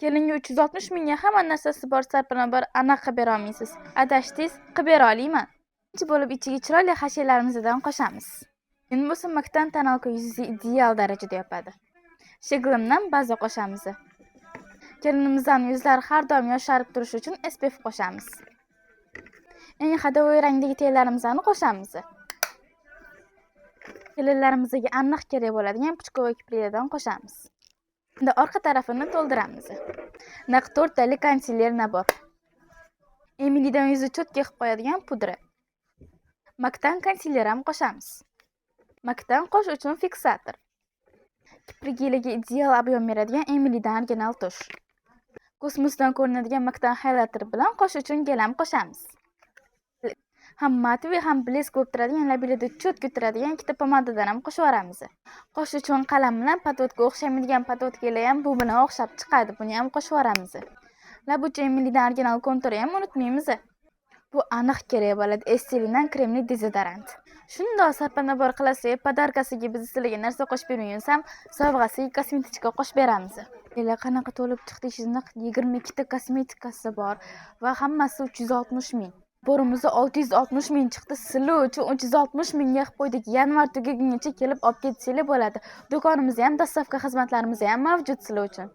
Kelinga 360 mingga hamma narsasi bor sarpanobor aniq qilib bera olmaysiz. Adashdingiz, qilib bera olmayman. Birinchi bo'lib ichiga chiroyli xashiylarimizdan qo'shamiz. Endi bo'lsa MACdan тоналка yuzingizni ideal darajada yopadi. Sheglimdan baza qo'shamiz. Kelinimizning yuzlari har doim yosharib turishi uchun SPF qo'shamiz. Eng ходовой rangdagi тени larimizni qo'shamiz. Kelinlarimizga aniq kerak bo'ladigan пучковый kipriklardan qo'shamiz. Endi orqa tarafini to'ldiramiz. Naq to'rttali консилер набор. Emilydan yuzni чётко qilib qo'yadigan pudra. MACdan консилер ham qo'shamiz. MACdan qosh uchun фиксатор. Kiprigilarga ideal объем beradigan Emilydan original тушь. Kosmosdan ko'rinadigan MACdan хайлайтер bilan qosh uchun гель ham qo'shamiz. Ham матовый, ham блеск bo'lib turadigan, labinglarda чётко turadigan ikkita pomadadan ham qo'shib yuboramiz. Qosh uchun qalam bilan подводка o'xshamaydigan подводка lar ham bu bilan o'xshab chiqadi, buni ham qo'shib yuboramiz. Lab uchi Emilydan original konturni ham unutmaymiz. Bu aniq kerak bo'ladi Estelinadan kremli dezodorant. Shundoq sarpanobor qilasiz, подарка siga biz sizlarga narsa qo'shib bermaymiz ham, sovg'asiga косметичка qo'shib beramiz. Ela qanaqa to'lib chiqdi, naq 22 ta kosmetikasi bor va hammasi 360 ming. Набор imiz 660 ming chiqdi. Sizlar uchun 360 mingga qilib qo'ydik. Yanvar tugagungacha kelib olib ketsanglar bo'ladi. Do'konimizda ham доставка xizmatlarimiz ham mavjud sizlar uchun.